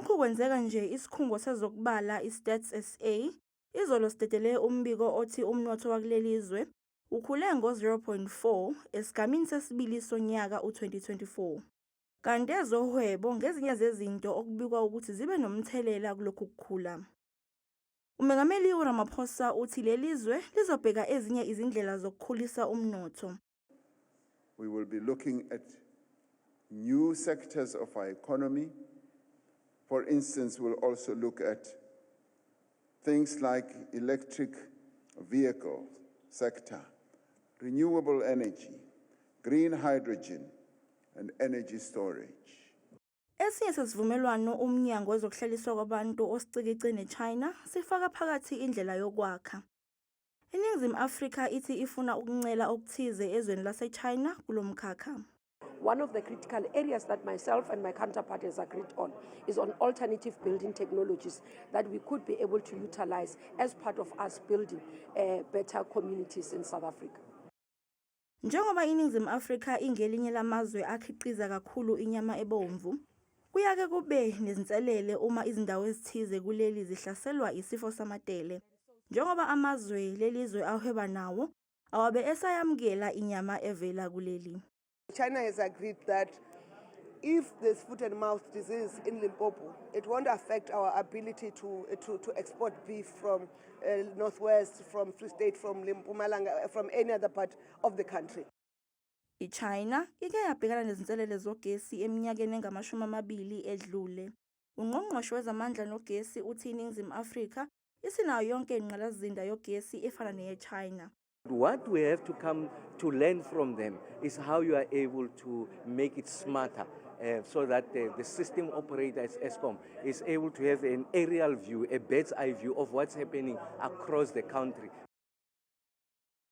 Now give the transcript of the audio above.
Lokhu kwenzeka nje isikhungo sezokubala iStats SA izolo sidedele umbiko othi umnotho wakuleli zwe ukhule ngo-0.4 esigamini sesibili sonyaka u-2024. Kanti ezohwebo ngezinye zezinto okubikwa ukuthi zibe nomthelela kulokhu kukhula. Umengameli uRamaphosa uthi leli zwe lizobheka ezinye izindlela zokukhulisa umnotho. We will be looking at new sectors of our economy. For instance, we'll also look at things like electric vehicle sector, renewable energy, green hydrogen, and energy storage. Esinye sesivumelwano umnyango wezokuhlaliswa kwabantu osicikice neChina sifaka phakathi indlela yokwakha. INingizimu Afrika ithi ifuna ukuncela okuthize ezweni laseChina kulomkhakha. One of the critical areas that myself and my counterpart has agreed on is on alternative building technologies that we could be able to utilize as part of us building better communities in South Africa. Njengoba iNingizimu Afrika ingelinye lamazwe akhiqiza kakhulu inyama ebomvu, kuyake kube nezinselele uma izindawo ezithize kuleli zihlaselwa isifo samatele. Njengoba amazwe lelizwe ahweba nawo awabe esayamukela inyama evela kuleli. China has agreed that if there's foot and mouth disease in Limpopo, it won't affect our ability to export beef from Northwest, from Free State, from Mpumalanga, from any other part of the country. IChina ike yabhekana nezinselele zogesi eminyakeni engamashumi amabili edlule. Ungqongqoshe wezamandla nogesi uthi iNingizimu Afrika isinayo yonke ingqalasizinda yogesi efana neyeChina. What we have to come to learn from them is how you are able to make it smarter so that the system operator as Eskom is able to have an aerial view, a bird's eye view of what's happening across the country.